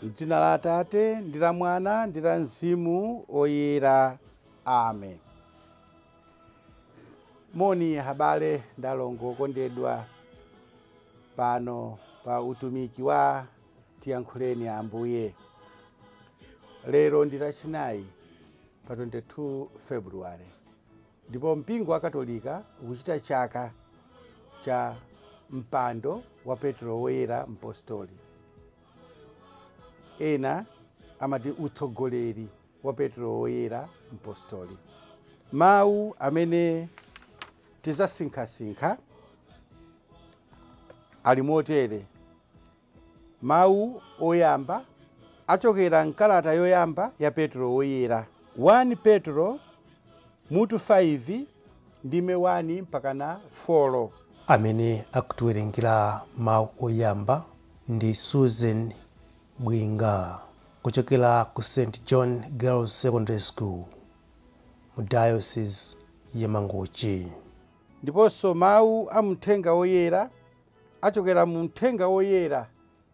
M'dzina la Atate ndi la Mwana ndi la Mzimu Oyera. Amen. Moni abale ndi alongo okondedwa pano pa utumiki wa Tiyankhuleni Ambuye. Lero ndi Lachinayi pa 22 February ndipo mpingo wa Katolika ukuchita chaka cha mpando wa Petro Woyera Mpostoli. Ena amati utsogoleri wa Petro Woyera Mpostoli. Mawu amene tizasinkhasinkha ali motere. Mawu oyamba achokera mkalata yoyamba ya Petro Woyera, 1 Petro mutu 5 ndime 1 mpakana 4. Amene akutiwerengera mawu oyamba ndi Susan Bwinga kuchokera ku St John Girls Secondary School mu Diocese ya Mangochi. Ndiponso mawu a Mthenga Woyera achokera mu Mthenga Woyera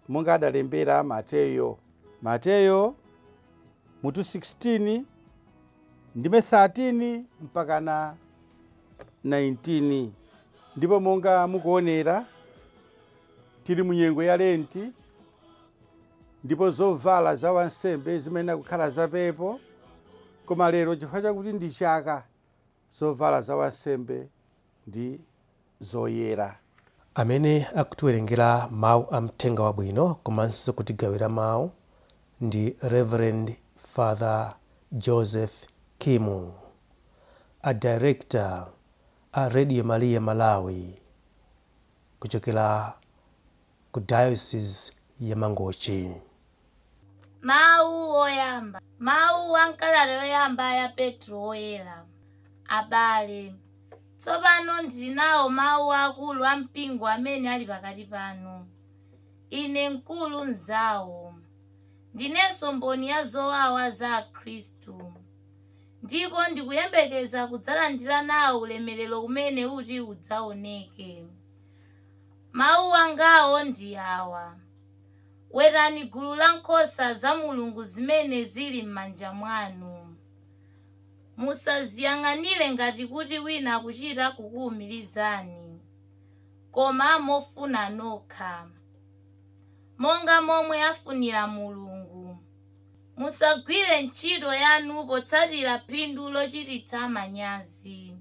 monga adalembera Mateyo. Mateyo mutu 16 ndime 13 mpakana 19. Ndipo monga mukuonera tili mu nyengo ya Lenti ndipo zovala za wansembe zimayenera kukhala zapepo, koma lero chifukwa chakuti ndi chaka, zovala za wansembe ndi zoyera. Amene akutiwerengera mawu a Mthenga Wabwino komanso kutigawira mawu ndi Rev. Father Joseph Kimu, a Director a Radio Maria Malawi kuchokera ku Diocese ya Mangochi. Mawu oyamba. Mawu a m'kalata yoyamba ya Petro Woyera. Abale, tsopano ndili nawo mawu akulu a mpingo amene ali pakati panu. Ine mkulu mnzawo. Ndinenso mboni ya zowawa za Khristu. Ndipo ndikuyembekeza kudzalandira nawo ulemerero umene uti udzaoneke. Mawu angawo ndi awa, Wetani gulu la nkhosa za Mulungu zimene zili m'manja mwanu. Musaziyang'anire ngati kuti wina akuchita kukuumirizani, koma mofuna nokha, monga momwe afunira Mulungu. Musagwire ntchito yanu potsatira phindu lochititsa manyazi,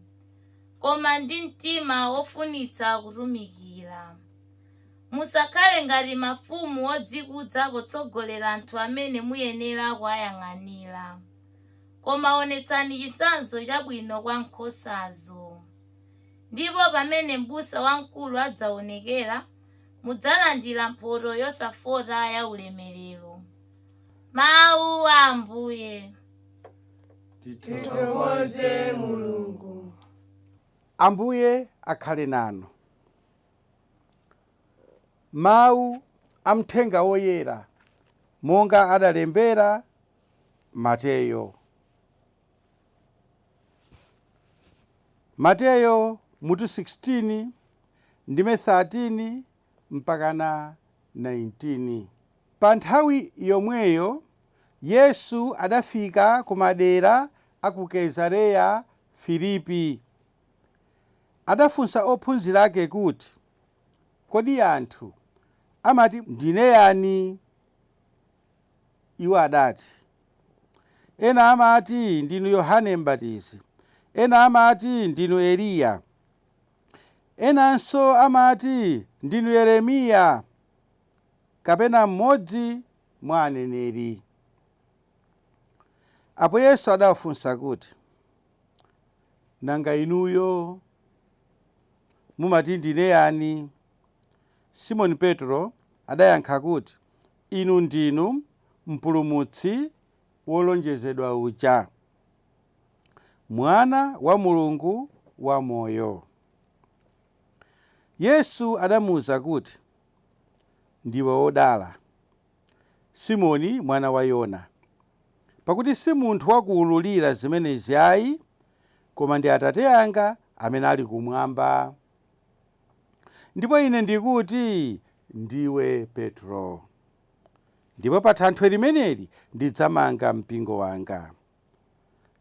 koma ndi mtima wofunitsa kutumikira. Musakhale ngati mafumu odzikuza potsogolera anthu amene muyenera kuwayang'anira, koma onetsani chitsanzo chabwino kwa nkhosazo. Ndipo pamene M'busa Wamkulu adzaonekera, mudzalandira mphoto yosafota ya ulemerero. Mawu a Ambuye. Tithokoze Mulungu. Ambuye akhale nanu. Mawu a Mthenga Woyera monga adalembera Mateyo. Mateyo mutu 16 ndime 13 mpakana 19. Pa nthawi yomweyo Yesu adafika ku madera a ku Kaisareya Filipi. Adafunsa ophunzira ake kuti, Kodi anthu amati ndine yani? Iwo adati, Ena amati ndinu Yohane Mbatizi, ena amati ndinu Eliya, enanso amati ndinu Yeremiya kapena mmodzi mwa aneneri. Apo Yesu adawafunsa kuti, Nanga inuyo mumati ndine yani? Simoni Petro adayankha kuti, Inu ndinu Mpulumutsi wolonjezedwa uja, Mwana wa Mulungu wamoyo. Yesu adamuuza kuti, Ndiwe wodala, Simoni mwana wa Yona, pakuti si munthu wakuululira zimenezi ayi, koma ndi Atate anga amene ali kumwamba. Ndipo Ine ndikuti, ndiwe Petro. Ndipo pa thanthwe limeneli ndidzamanga mpingo wanga,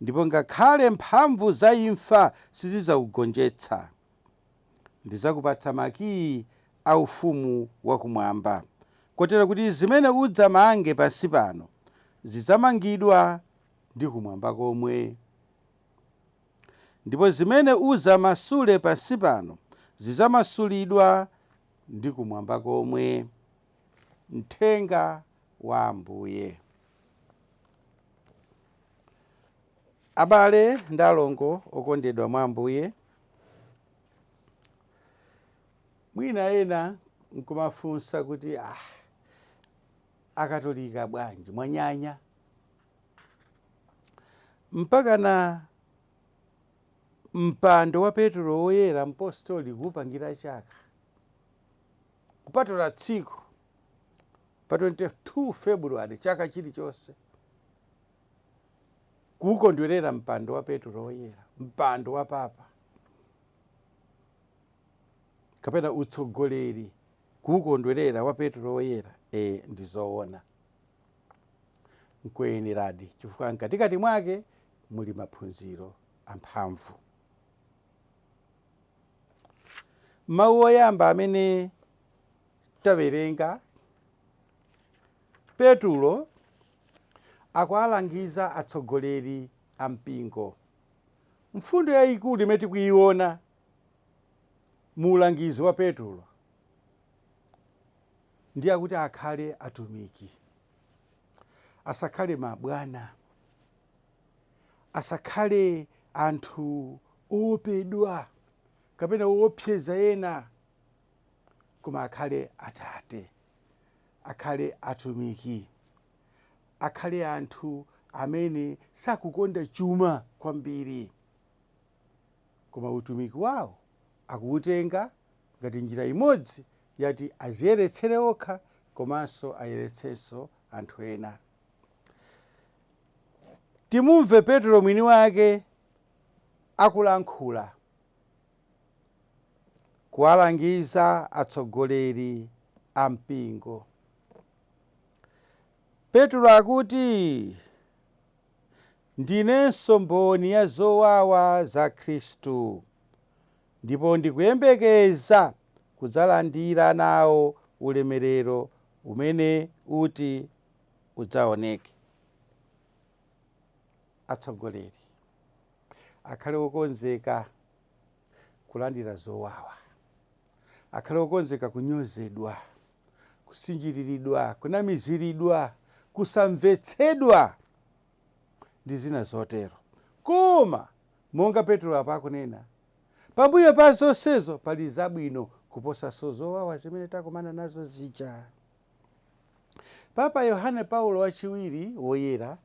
ndipo ngakhale mphamvu za imfa sizidzaugonjetsa. Ndidzakupatsa makiyi a ufumu wakumwamba, kotero kuti zimene udzamange pansi pano zidzamangidwa ndi kumwamba komwe, ndipo zimene udzamasule pansi pano zidzamasulidwa ndi kumwamba komwe. Mthenga wa Ambuye. Abale ndi alongo okondedwa mwa Ambuye, mwina ena nkumafunsa kuti Akatolika bwanji mwanyanya mpakana mpando wa Petro Woyera mpostoli kuupangira chaka, kupatula tsiku pa 22 February chaka chilichonse kuukondwerera mpando wa Petro Woyera, mpando wa Papa kapena utsogoleri kuukondwerera wa Petro Woyera. Ndizoona, nkoyeneradi, chifukwa mkatikati mwake muli maphunziro amphamvu. Mawu oyamba amene tawerenga, Petulo akuwalangiza atsogoleri a mpingo. Mfundo yayikulu imene tikuiona mu ulangizi wa Petulo ndi akuti akhale atumiki, asakhale mabwana, asakhale anthu oopedwa kapena oopseza ena, koma akhale atate, akhale atumiki, akhale anthu amene sakukonda chuma kwambiri, koma utumiki wawo akuutenga ngati njira imodzi yati aziyeretsere okha komanso ayeretsenso anthu ena. Timumve Petro mwini wake akulankhula kuwalangiza atsogoleri a mpingo. Petro akuti, ndinenso mboni ya zowawa za Khristu, ndipo ndikuyembekeza kudzalandira nawo ulemerero umene uti udzaoneke. Atsogoleri akhale okonzeka kulandira zowawa, akhale okonzeka kunyozedwa, kusinjiriridwa, kunamiziridwa, kusamvetsedwa ndi zina zotero. Koma monga Petro apa akunena, pambuyo pa zonsezo pali zabwino kuposanso zowawa zimene takumana nazo zija. Papa Yohane Paulo wachiwiri woyera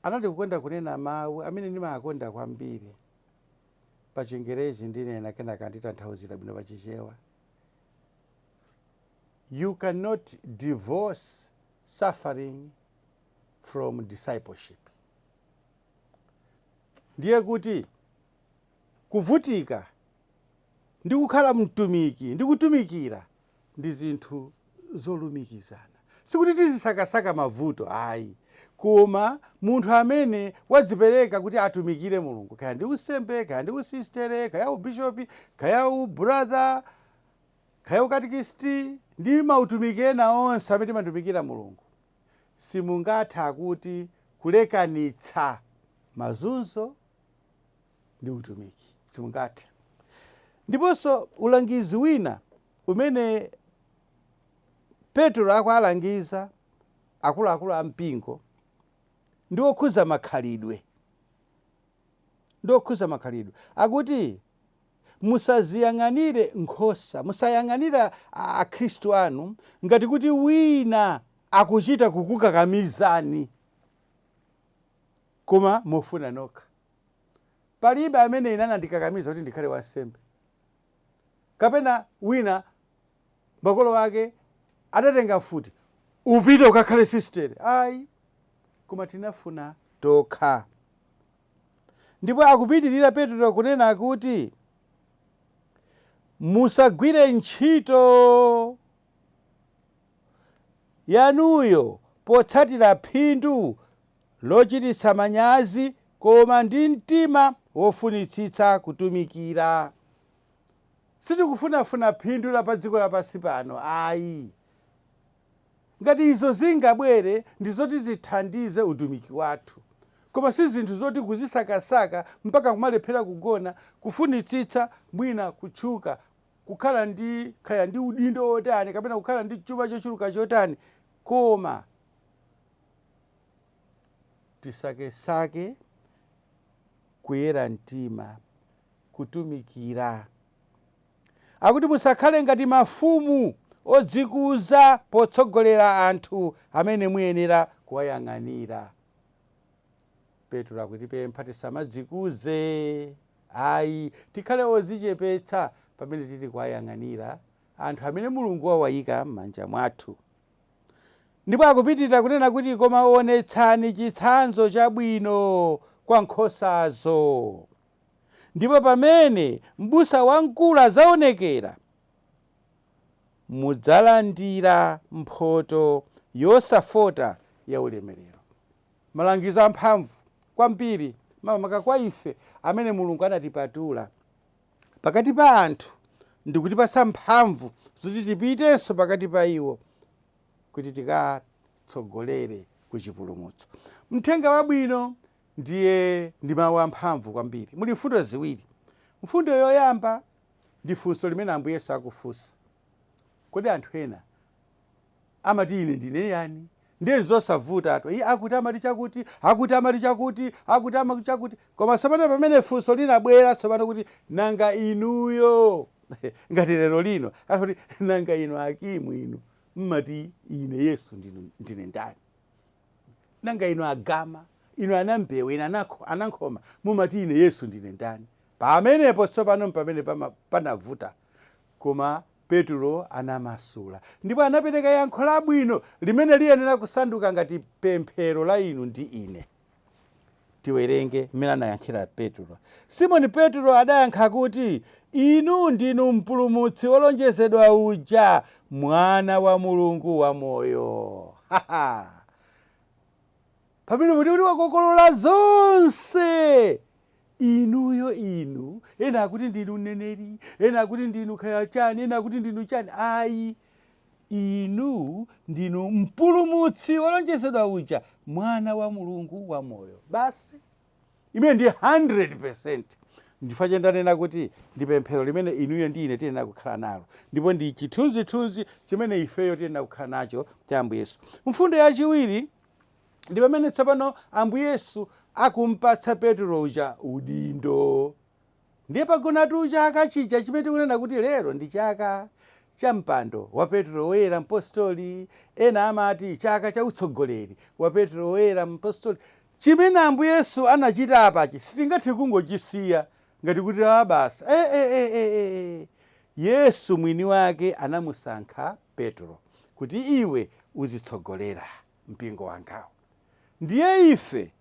anali kukonda kunena mawu amene ndimakonda kwambiri. Pa Chingerezi ndinena, kenaka nditanthauzira bwino pa Chichewa. You cannot divorce suffering from discipleship. Ndiye kuti kuvutika ndi kukhala mtumiki ndi kutumikira ndi zinthu zolumikizana. Sikuti tizisakasaka mavuto ayi, koma munthu amene wadzipereka kuti atumikire Mulungu, kaya ndi unsembe, kaya ndi usistere, kaya ubishopi, kaya ubrother, kaya ukatikisiti ndi mautumiki ena onse amene timatumikira Mulungu, simungatha kuti kulekanitsa mazunzo ndi utumiki, simungathe. Ndiponso ulangizi wina umene Petro akualangiza akuluakulu a mpingo ndi wokhuza makhalidwe, ndi wokhuza makhalidwe. Akuti musaziyang'anire nkhosa, musayang'anire akhristu anu ngati kuti wina akuchita kukukakamizani, koma mofuna nokha. Palibe amene ine anandikakamiza kuti ndikhale wansembe, kapena wina makolo ake adatenga mfuti upite ukakhale sistere, ayi, koma tinafuna tokha. Ndipo akupitirira Petro kunena kuti musagwire ntchito yanuyo potsatira phindu lochititsa manyazi, koma ndi mtima wofunitsitsa kutumikira. Sitikufunafuna phindu la pa dziko lapansi pano ayi. Ngati izo zingabwere, ndi zoti zithandize utumiki wathu, koma si zinthu zoti kuzisakasaka mpaka kumalephera kugona, kufunitsitsa mwina kutchuka, kukhala ndi kaya ndi udindo wotani kapena kukhala ndi chuma chochuluka chotani. Koma tisakesake kuyera mtima, kutumikira. Akuti musakhale ngati mafumu odzikuza potsogolera anthu amene muyenera kuwayang'anira. Petro akutipempha tisamadzikuze ayi, tikhale odzichepetsa pamene tili kuwayang'anira anthu amene Mulungu wawayika m'manja mwathu. Ndipo akupitirira kunena kuti, koma onetsani chitsanzo chabwino kwa nkhosazo, ndipo pamene m'busa wamkulu adzaonekera, mudzalandira mphoto yosafota ya ulemerero. Malangizo amphamvu kwambiri, makamaka kwa ife amene Mulungu anatipatula pakati pa anthu ndikutipatsa mphamvu zoti tipitenso pakati pa iwo kuti tikatsogolere ku chipulumutso. Mthenga wabwino ndiye ndi mawu amphamvu kwambiri. Muli mfundo ziwiri. Mfundo yoyamba ndi funso limene Ambuye Yesu akufunsa: kodi anthu ena amati ine ndine yani? Ndiye zosavuta iye akuti amati chakuti, akuti amati chakuti, akuti amati chakuti. Koma tsopano pamene funso linabwera tsopano kuti, nanga inuyo, ngati lero lino akuti, nanga inu akimu, inu mmati ine Yesu ndine ndani? Nanga inu agama, inu anambewe, inu anankhoma, mumati ine Yesu ndine ndani? Pamenepo tsopano pamene panavuta. Koma Petro anamasula ndipo anapereka yankho labwino limene liyenera kusanduka ngati pemphero la inu ndi ine. Tiwerenge mmene anayankhira Petro. Simoni Petro adayankha kuti, inu ndinu mpulumutsi wolonjezedwa uja, mwana wa Mulungu wamoyo. Pamene kuti wakokolola zonse, inuyo inu, ena akuti ndinu mneneri, ena akuti ndinu khaya chani, ena akuti ndinu chani, ayi, inu ndinu mpulumutsi wolonjezedwa uja, mwana wa Mulungu wamoyo. Basi, imene ndi 100%. Ndifukwa ndanena kuti ndi pemphero limene inuyo ndi ine tiyenera kukhala nalo, ndipo ndi chithunzithunzi chimene ifeyo tiyenera kukhala nacho cha Ambuye Yesu. Mfundo yachiwiri ndi pamene tsopano Ambuye Yesu akumpatsa Petro uja udindo. Ndiye pagonatu chaka chija chimene tikunena kuti lero ndi chaka cha mpando wa Petro Woyera Mpostoli, ena amati chaka cha utsogoleri wa Petro Woyera Mpostoli. Chimene Ambuye Yesu anachita apachi sitingathe kungochisiya ngati kuti basi. Yesu mwini wake anamusankha Petro kuti iwe uzitsogolera mpingo wangawo. Ndiye ife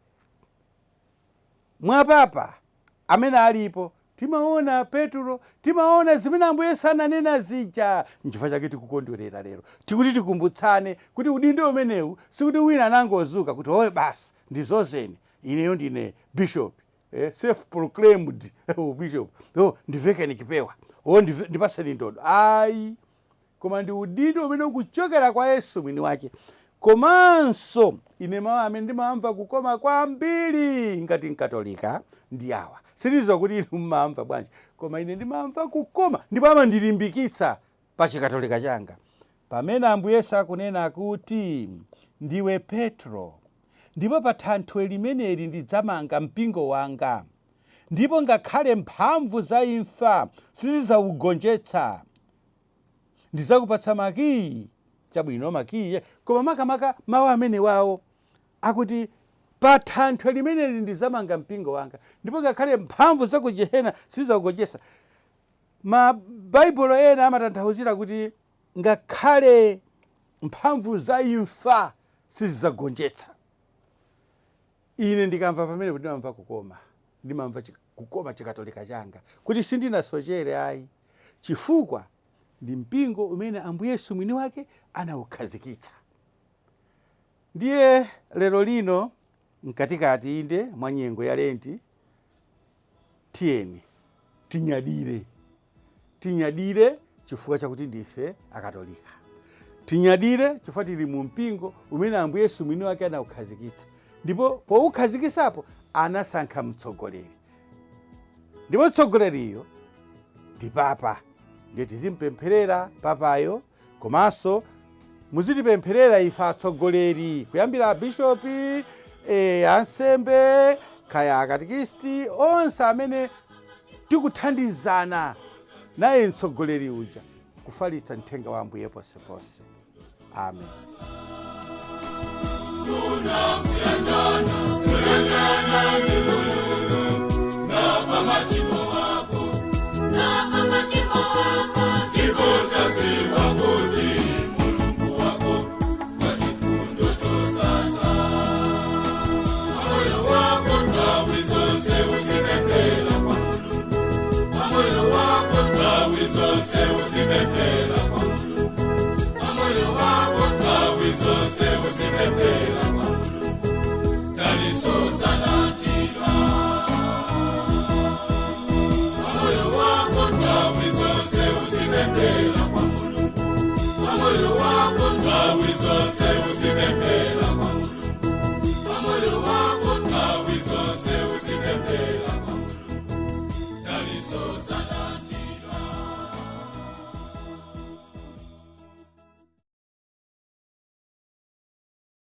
mwapapa amene alipo timaona Petro, timaona zimene Ambuye Yesu ananena zija. Nchifukwa chake tikukondwerera lero, tikuti tikumbutsane kuti udindo umenewu sikuti wina anangozuka kuti oye basi ndizozeni ineyo ndine bishop, self proclaimed bishop, oh, ndivekeni chipewa, oh, ndipaseni ndodo, ayi. Koma ndi udindo umene ukuchokera kwa Yesu mwini wake. Komanso ine mawu amene ndimamva kukoma kwambiri ngati Mkatolika ndi awa. Sindidziwa kuti inu mmamva bwanji, koma ine ndimamva kukoma ndipo amandilimbikitsa pa Chikatolika changa pamene Ambuye Yesu akunena kuti, ndiwe Petro, ndipo pa thanthwe limeneli ndidzamanga mpingo wanga, ndipo ngakhale mphamvu za imfa sizidzaugonjetsa. Ndidzakupatsa makiyi. Chabwino, makiyi, koma makamaka mawu amene wawo akuti pa thanthwe limeneli ndidzamanga mpingo wanga, ndipo ngakhale mphamvu za ku jehena sizidzaugonjetsa. Mabaibulo ena amatanthauzira kuti ngakhale mphamvu za imfa sizidzagonjetsa. Ine ndikamva pamenepo ndimamva kukoma, ndimamva kukoma Chikatolika changa kuti sindinasochere ayi, chifukwa ndi mpingo umene Ambuye Yesu mwini wake anawukhazikitsa. Ndiye lero lino mkatikati inde mwa nyengo ya Lenti, tiyeni tinyadire, tinyadire chifukwa chakuti ndife Akatolika, tinyadire chifukwa tili mu mpingo umene Ambuye Yesu mwini wake anawukhazikitsa, ndipo powukhazikisapo anasankha mtsogoleri, ndipo mtsogoleriyo ndi Papa. Ndiye tizimpempherera Papayo, komanso muzitipempherera ife atsogoleri, kuyambira abishopi, ansembe, kaya akatekisti, onse amene tikuthandizana naye mtsogoleri uja kufalitsa mthenga wa Ambuye ponseponse. Amen. Moyo wako tawi zonse uzipepela.